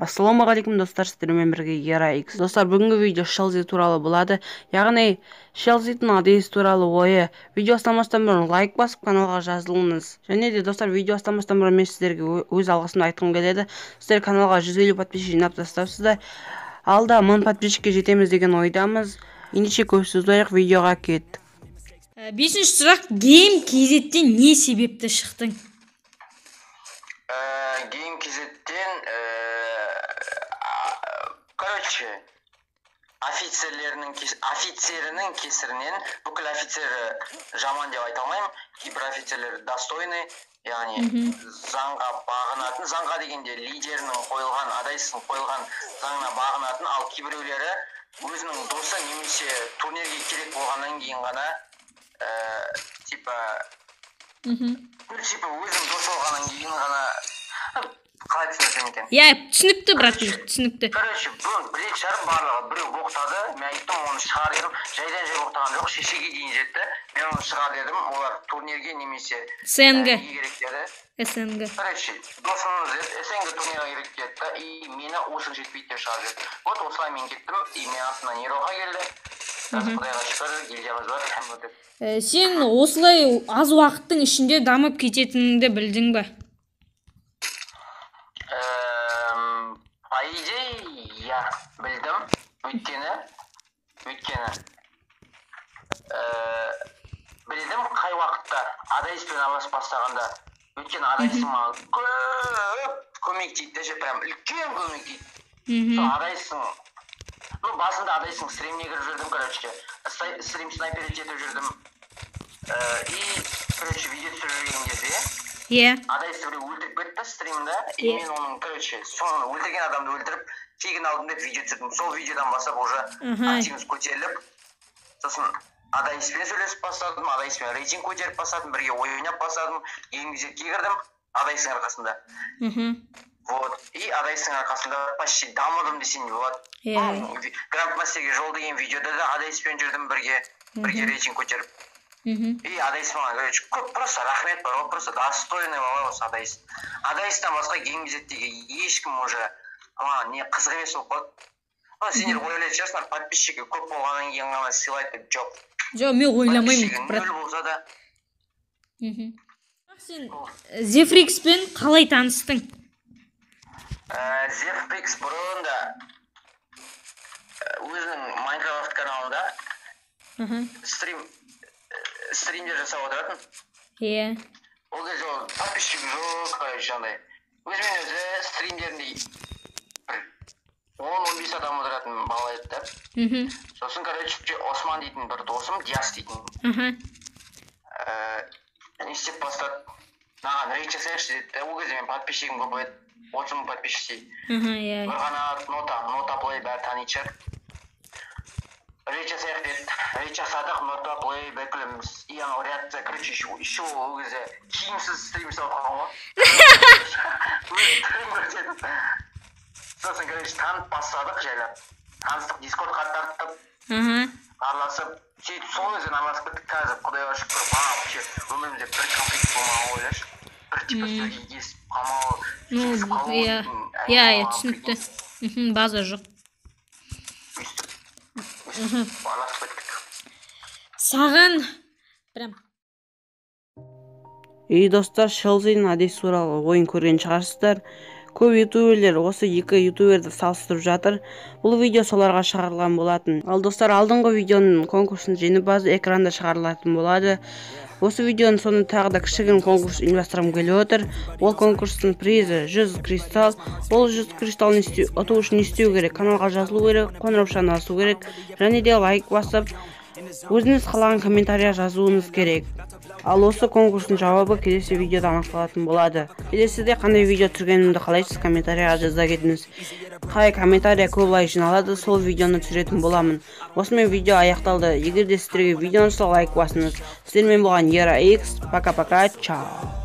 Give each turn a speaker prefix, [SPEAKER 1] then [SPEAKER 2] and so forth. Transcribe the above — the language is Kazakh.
[SPEAKER 1] Ассалаумағалейкум, достар! Сіздермен бірге Гера Икс. Достар, бүгінгі видео Шелзи туралы болады, яғни Шелзидің Адейс туралы ойы. Видео бастамастан бұрын лайк басып, каналға жазылыңыз. Және де, достар, видео бастамастан бұрын мен сіздерге өз алғысымды айтқым келеді. Сіздер каналға 150 подписчик жинап тастапсыздар. Алда 1000 подписчикке жетеміз деген ойдамыз. Ендеше көп созбайық, видеоға кеттік.
[SPEAKER 2] Бесінші сұрақ: Гейм kz-тен не себепті шықтың?
[SPEAKER 3] Гейм kz-тен, короче, офицерінің кесірінен. Бүкіл офицері жаман деп айта алмаймын, кейбір офицерлер достойный, яғни заңға бағынатын, заңға дегенде лидерінің қойылған, Адайстың қойылған заңына бағынатын, ал кейбіреулері өзінің досы немесе турнирге керек болғаннан кейін ғана, типа, ну, типа, өзінің досы болғаннан кейін ғана, қалай түсіндірсем екен?
[SPEAKER 2] Иә, түсінікті, брат, түсінікті.
[SPEAKER 3] Короче, бүгін білетін шығар барлығы. Біреу боқтады, мен айттым, оны шығар дедім. Жайдан жай боқтаған жоқ, шешеге дейін жетті. Мен оны шығар дедім, олар турнирге немесе
[SPEAKER 2] СНГ.
[SPEAKER 3] Неге керек деді?
[SPEAKER 2] СНГ.
[SPEAKER 3] Короче, досымыз деді, СНГ турнирға керек деді да, и мені осың жетпейді деп шығарып жіберді. Вот осылай мен кеттім, и менің артымнан Ероха келді. Қазір, құдайға шүкір, гильдиямыз бар деп.
[SPEAKER 2] Сен осылай аз уақыттың ішінде дамып кететініңді білдің ба?
[SPEAKER 3] По идее, иә, білдім, өйткені білдім қай уақытта? Адайспен араласып бастағанда. Өйткені Адайстың маған көп көмек тиді да ше, прям үлкен көмек тиді. Сол Адайстың, ну, басында Адайстың стриміне кіріп жүрдім, короче, стрим снайпер етіп жүрдім. И, короче, видео түсіріп жүрген кезде Адайсты біреу өлтіріп кетті стримда, и мен оның, короче, соны өлтірген адамды өлтіріп, тегін алдым деп видео түсірдім. Сол видеодан бастап уже активность көтеріліп, сосын Адайспен сөйлесіп бастадым, Адайспен рейтинг көтеріп бастадым, бірге ойнап бастадым, еңгезекке кірдім Адайстың арқасында. Вот, и Адайстың арқасында почти дамыдым десем де болады. Ну, грандмастерге жол деген видеода да Адайспен жүрдім бірге рейтинг көтеріп. И Адайс маған, короче, көп просто рахмет бар ғой, просто достойный бала осы Адайс. Адайстан басқа геймзеттегі ешкім уже маған не қызық емес болып қалды. Ну, сендер ойлайтын шығарсыңдар, подписчигі көп болғаннан кейін ғана сыйлайды деп. Жоқ.
[SPEAKER 2] Жоқ, мен ойламаймын
[SPEAKER 3] Подписчигі
[SPEAKER 2] өйтіп, брат.
[SPEAKER 3] нөл болса да.
[SPEAKER 2] Сен Зефрикспен қалай таныстың?
[SPEAKER 3] Зефрикс бұрын да өзінің Майнкрафт каналында стримдер жасап отыратын. Ол кезде ол подписчигі жоқ, короче, андай өзімен өзі стримдерінде бір 10-15 адам отыратын бала еді да. Сосын, короче, Осман дейтін бір досым, Диас дейтін, не істеп бастады, маған рейд жасайықшы деді да. Ол кезде менің подписчигім көп еді, 30 000 подписчик.
[SPEAKER 2] Аха, иә.
[SPEAKER 3] Нұрқанат, Нота, Нота Плей, бәрі танитын шығар. Рейд жасайық деді, рейд жасадық. Нота Плей, бүкіліміз, и анау реакция, короче, еще ол кезде киімсіз стрим жасап жатқан ғой, өз түрін көрсетіп. Сосын, короче, танып бастадық, жайлап таныстық, Дискордқа тарттық, араласып, сөйтіп сол кезден араласып кеттік. Қазір, құдайға шүкір, вообще өмірімізде бір конфликт болмаған ғой, ойлашы, бір типа сөзге естіп қалмау,
[SPEAKER 2] Ну,
[SPEAKER 3] сөйлесіп қалу дейтін әңгіме
[SPEAKER 2] Иә,
[SPEAKER 3] болмаған,
[SPEAKER 2] түсінікті.
[SPEAKER 3] прикинь.
[SPEAKER 2] База жоқ.
[SPEAKER 3] Өйстіп араласып кеттік.
[SPEAKER 2] Саған прям
[SPEAKER 1] И, достар, Шелзидің Адес туралы ойын көрген шығарсыздар. Көп ютуберлер осы екі ютуберді салыстырып жатыр. Бұл видео соларға шығарылған болатын. Ал, достар, алдыңғы видеоның конкурсының жеңімпазы экранда шығарылатын болады. Осы видеоның соңында тағы да кішігірім конкурс ұйымдастырғым келіп отыр. Ол конкурстың призі 100 кристалл. Ол 100 кристалл ұту үшін не істеу керек? Каналға жазылу керек, қоңыраушаны басу керек және де лайк басып, өзіңіз қалаған комментария жазуыңыз керек. Ал осы конкурстың жауабы келесі видеода анықталатын болады. Келесіде қандай видео түсіргенімді қалайсыз, комментарияға жаза кетіңіз. Қай комментария көп лайк жиналады, сол видеоны түсіретін боламын. Осымен видео аяқталды. Егер де сіздерге видео ұнаса, лайк басыңыз. Сіздермен болған Ера X. Пока пока, чао.